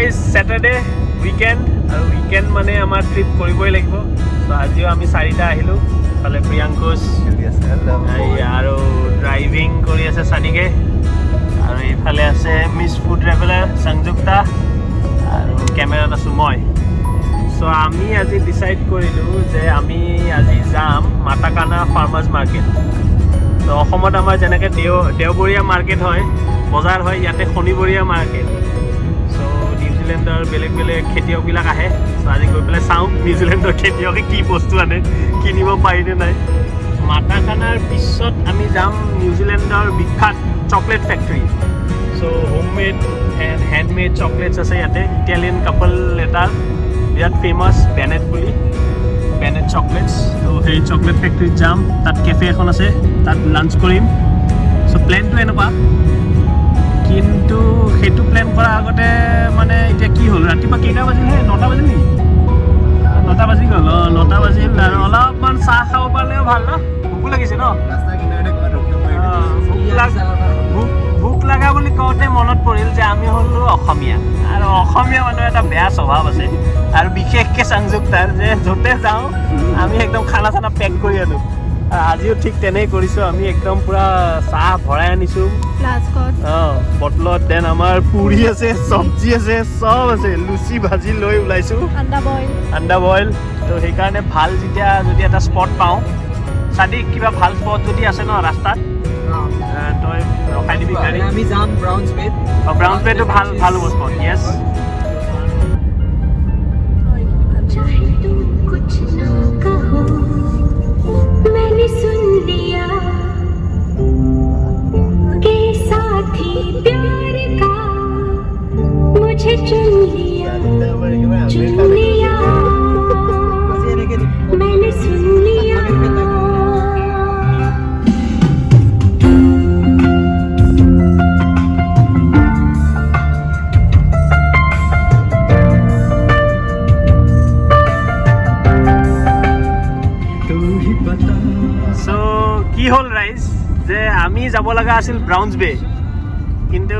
ৰাইজ, Saturday, weekend আৰু weekend মানে আমাৰ ট্ৰিপ কৰিবই লাগিব। চ' আজিও আমি চাৰিটা আহিলোঁ। ইফালে প্ৰিয়াংকুশ এই আৰু ড্ৰাইভিং কৰি আছে চাদিকে, আৰু এইফালে আছে মিছ ফুড ট্ৰেভেলাৰ সংযুক্তা, আৰু কেমেৰাত আছোঁ মই। চ' আমি আজি ডিচাইড কৰিলোঁ যে আমি আজি যাম মাটাকানা ফাৰ্মাৰ্ছ মাৰ্কেট। ত' অসমত আমাৰ যেনেকৈ দেওবৰীয়া মাৰ্কেট হয়, বজাৰ হয়, ইয়াতে শনিবৰীয়া মাৰ্কেট। চ' নিউজিলেণ্ডৰ বেলেগ বেলেগ খেতিয়কবিলাক আহে। চ' আজি গৈ পেলাই চাওঁ নিউজিলেণ্ডৰ খেতিয়কে কি বস্তু আনে, কিনিব পাৰিনে নাই। মাটাকানাৰ পিছত আমি যাম নিউজিলেণ্ডৰ বিখ্যাত chocolate factory. So home made and handmade chocolates আছে ইয়াতে। ইটালিয়ান কাপল এটাৰ বিৰাট ফেমাছ, বেনেট বুলি, বেনেট চকলেটছ। ত' সেই চকলেট ফেক্টৰীত যাম, তাত কেফে এখন আছে, তাত লাঞ্চ কৰিম। চ' প্লেনটো এনেকুৱা। কিন্তু সেইটো প্লেন কৰাৰ আগতে মানে এতিয়া কি হ'ল, ৰাতিপুৱা কেইটা বাজিল হে? 9টা বাজিল নেকি? 9টা বাজি গ'ল। অঁ, 9টা বাজিল আৰু অলপমান চাহ খাব পাৰিলেও ভাল ন? ভোকো লাগিছে ন? অঁ, ভোক লগা বুলি কওঁতে মনত পৰিল যে আমি হ'লো অসমীয়া, আৰু অসমীয়া মানুহৰ এটা বেয়া স্বভাৱ আছে, আৰু বিশেষকৈ সংযুক্তাৰ, যে য'তে যাওঁ আমি একদম খানা চানা পেক কৰি আনো। আৰু আজিও ঠিক তেনেই কৰিছোঁ। আমি একদম পূৰা চাহ ভৰাই আনিছোঁ ফ্লাস্কত। অঁ, বটলত। Then আমাৰ পুৰি আছে, চব্জি আছে, চব আছে, লুচি ভাজি লৈ ওলাইছোঁ। Under boil. Under boil. তো সেইকাৰণে ভাল যেতিয়া যদি এটা স্পট পাওঁ, চাদি কিবা ভাল স্পট যদি আছে ন ৰাস্তাত, তই ৰখাই দিবি গাড়ী। আমি যাম ব্ৰাউনছ বেত। ব্ৰাউন বেটো ভাল, ভাল হ'ব স্পট, য়েছ। चाहे तुम कुछ ना कहो, मैंने सुन लिया के साथी प्यार का मुझे चुन लिया, चुन लिया, আজি এনেকে मैंने सुन लिया। চ' কি হ'ল ৰাইজ, যে আমি যাব লগা আছিল ব্ৰাউনছ বে, কিন্তু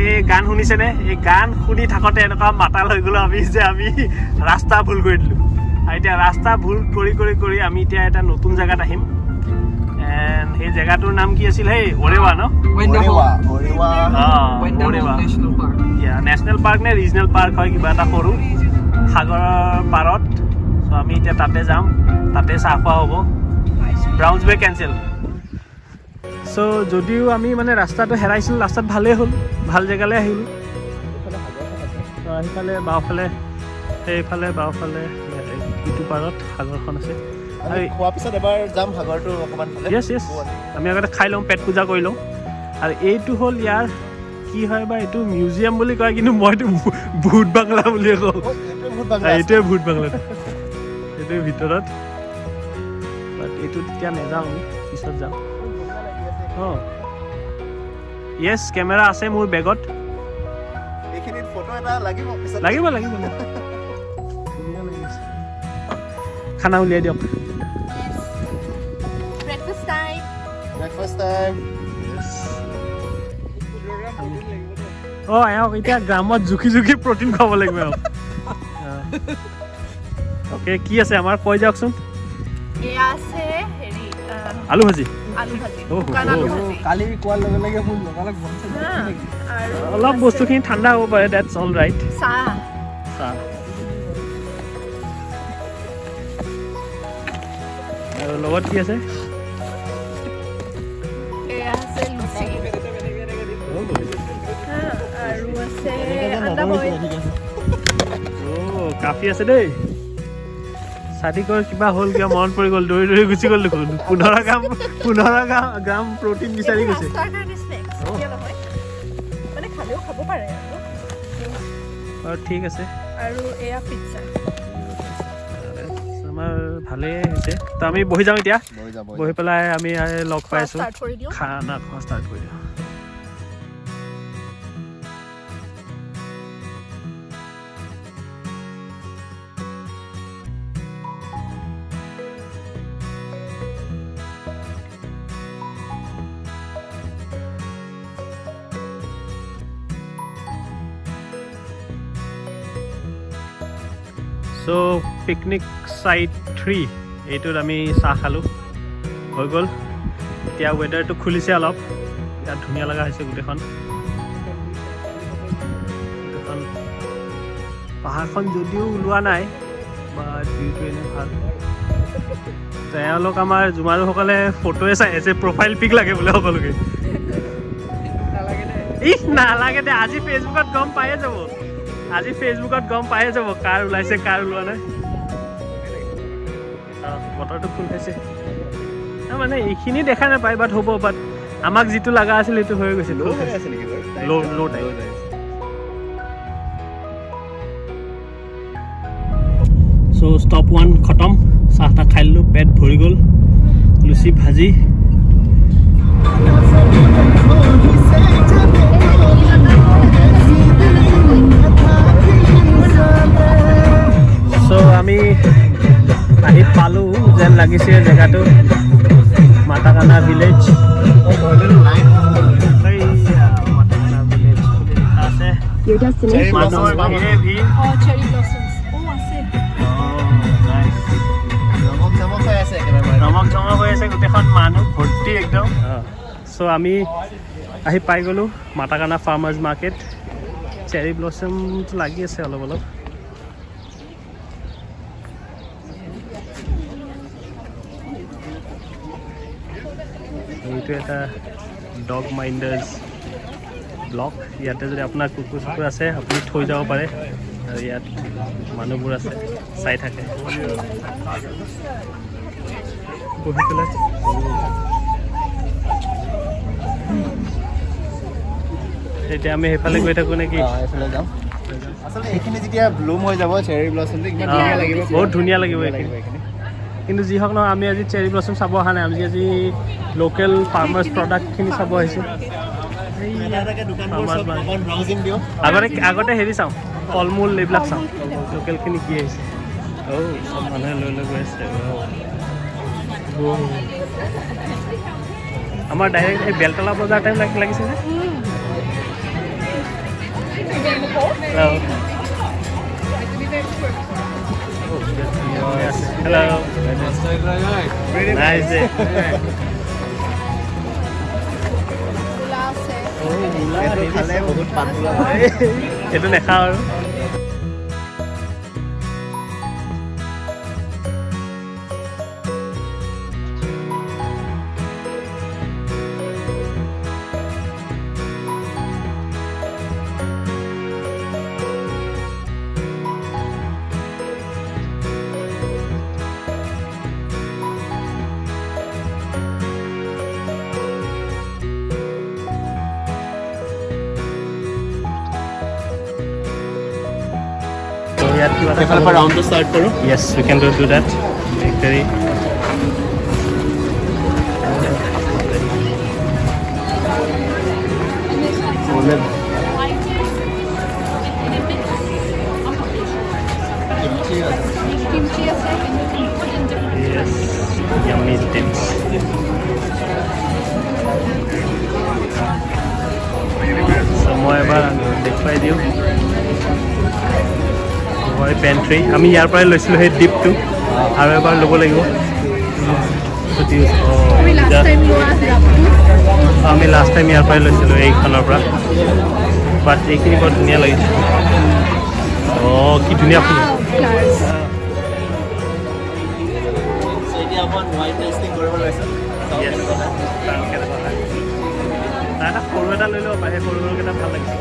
এই গান শুনিছেনে? এই গান শুনি থাকোঁতে এনেকুৱা মাতাল হৈ গ'লো আমি যে আমি ৰাস্তা ভুল কৰি দিলোঁ। আৰু এতিয়া ৰাস্তা ভুল কৰি কৰি কৰি আমি এতিয়া এটা নতুন জেগাত আহিম। এণ্ড সেই জেগাটোৰ নাম কি আছিল? সেই অৰেৱা ন? অঁ, অৰেৱা নেশ্যনেল পাৰ্ক। নেশ্যনেল পাৰ্ক নে ৰিজনেল পাৰ্ক হয় কিবা এটা, সৰু সাগৰৰ পাৰত। চ' আমি এতিয়া তাতে যাম, তাতে চাহ খোৱা হ'ব। ব্ৰাউনছ বে কেঞ্চেল। চ' যদিও আমি মানে ৰাস্তাটো হেৰাইছিলোঁ, ৰাস্তাত ভালেই হ'ল, ভাল জেগালৈ আহিলোঁ। সেইফালে বাওঁফালে, সেইফালে বাওঁফালে ইটো পাৰত সাগৰখন আছে। আমি খোৱাৰ পিছত এবাৰ যাম সাগৰটো অকণমান ফালে। য়েছ, আমি আগতে খাই লওঁ, পেট পূজা কৰি লওঁ। আৰু এইটো হ'ল ইয়াৰ কি হয় বা এইটো মিউজিয়াম বুলি কয়, কিন্তু মইতো ভূত বাংলা বুলিয়ে কওঁ। অ, এইটোৱে ভূত বাংলা। এইটোৱে ভূত বাংলাটো, এইটোৱে ভিতৰত। বাট এইটো তেতিয়া নাযাওঁ, আমি পিছত যাম। অঁ, য়েছ, কেমেৰা আছে মোৰ বেগত। এইখিনিত ফটো এটা লাগিব পিছত। লাগিব, লাগিব। ধুনীয়া লাগিছে। খানা উলিয়াই দিয়ক। Breakfast time. Breakfast time. অঁ, এওঁক এতিয়া গ্ৰামত জুখি জুখি প্ৰটিন খুৱাব লাগিব এওঁক। অ'কে, কি আছে আমাৰ কৈ যাওকচোন। এয়া আছে হেৰি আলু ভাজি। আলু ভাজি। অ' শুকান আলু অ'। ভাজি। কালি কোৱাৰ লগে লগে মোৰ লগালগ মন চন হা, আৰু অলপ আছে বস্তুখিনি ঠাণ্ডা হ'ব পাৰে, that's all right. চাহ। চাহ আৰু লগত কি আছে? এয়া আছে লুচি। হা, আৰু আছে আণ্ডা বইল। অ' কাফি আছে দেই। চাদিকৰ কিবা হ'ল, কিবা মনত পৰি গ'ল, দৌৰি দৌৰি গুচি গ'ল দেখোন। 15 গ্ৰাম, 15 গ্ৰাম প্ৰটিন বিচাৰি এইটো গৈছে। ৰাস্তাৰ কাৰণে স্নেক্স, এতিয়া নহয়, মানে খালেও খাব পাৰে আৰু। বাৰু, ঠিক আছে। আৰু এয়া পিজ্জা। আমাৰ ভালেই হৈছে। তো আমি বহি যাওঁ এতিয়া। বহি যাম। বহি পেলাই আমি লগ পাই আছোঁ। ষ্টাৰ্ট কৰি দিওঁ। খানা খোৱা ষ্টাৰ্ট কৰি দিওঁ। চ' পিকনিক চাইট 3, এইটোত আমি চাহ খালোঁ, হৈ গ'ল। এতিয়া ৱেডাৰটো খুলিছে অলপ, ইয়াত ধুনীয়া লগা হৈছে গোটেইখন। গোটেইখন পাহাৰখন যদিও ওলোৱা নাই, বাট ভিউটো এনেই ভাল। তেওঁলোক আমাৰ জুমাৰুসকলে ফটোৱে চাই আছে, প্ৰফাইল পিক লাগে বোলে সকলোকে। ইহ, নালাগে দে, আজি ফেচবুকত গম পায়ে যাব, আজি ফেচবুকত গম পায়ে যাব কাৰ ওলাইছে কাৰ ওলোৱা নাই। বতৰটো ফুল খাইছে, মানে এইখিনি দেখা নাপায়, বাট হ'ব, বাট আমাক যিটো লগা আছিল সেইটো হৈ গৈছে। ল' ল' টাইপ। চ' ষ্টপ 1 খতম, চাহ তাহ খাই ল'লোঁ, পেট ভৰি গ'ল, লুচি ভাজি। চ' আমি আহি পালোঁ যেন লাগিছে জেগাটো, মাটাকানা ভিলেজ। মাটাকানা ভিলেজ বুলি লিখা আছে। মানুহৰ ভিৰে ভিৰ। চেৰি ব্লছমছ আছে। ৰমক জমক হৈ আছে গোটেইখন, মানুহ ভৰ্তি একদম। চ' আমি আহি পাই গ'লোঁ মাটাকানা ফাৰ্মাৰ্ছ মাৰ্কেট। চেৰি ব্লছমটো লাগি আছে অলপ অলপ। এইটো এটা ডগ মাইণ্ডাৰ্ছ ব্লক। ইয়াতে যদি আপোনাৰ কুকুৰ চুকুৰ আছে আপুনি থৈ যাব পাৰে। আৰু ইয়াত মানুহবোৰ আছে, চাই থাকে বহি পেলাই। এতিয়া আমি সেইফালে গৈ থাকোঁ নেকি? এইখিনি যেতিয়া ব্লুম হৈ যাব চেৰি ব্লছমটো, ইমান ধুনীয়া লাগিব, বহুত ধুনীয়া লাগিব এইখিনি। কিন্তু যি হওক নহয়, আমি আজি চেৰি ব্লছম চাব অহা নাই, আমি আজি লোকেল ফাৰ্মাৰ্ছ প্ৰডাক্টখিনি চাব আহিছোঁ। আগতে হেৰি চাওঁ, ফল মূল এইবিলাক চাওঁ, লোকেলখিনি কি আহিছে। অ' চব মানুহে লৈ লৈ গৈ আছে। আমাৰ ডাইৰেক্ট এই বেলতলা বজাৰ টাইপ লাগিছে যে। Hello', nice. এইটো নেখাওঁ আৰু। ৰাউণ্ডটো ষ্টাৰ্ট কৰোঁ। Yes, we can do that. Bakery. Yes, yummy dips. So মই এবাৰ দেখুৱাই দিওঁ পেণ্ট্ৰি। আমি ইয়াৰ পৰাই লৈছিলোঁ সেই ডিপটো, আৰু এবাৰ ল'ব লাগিব। আমি লাষ্ট টাইম ইয়াৰ পৰাই লৈছিলোঁ এইখনৰ পৰা, বাট এইখিনি বৰ ধুনীয়া লাগিছে। অঁ, কি ধুনীয়া ফুল। এটা সৰু এটা লৈ ল'ব পাৰে, সেই সৰু সৰুকেইটা ভাল লাগিছে।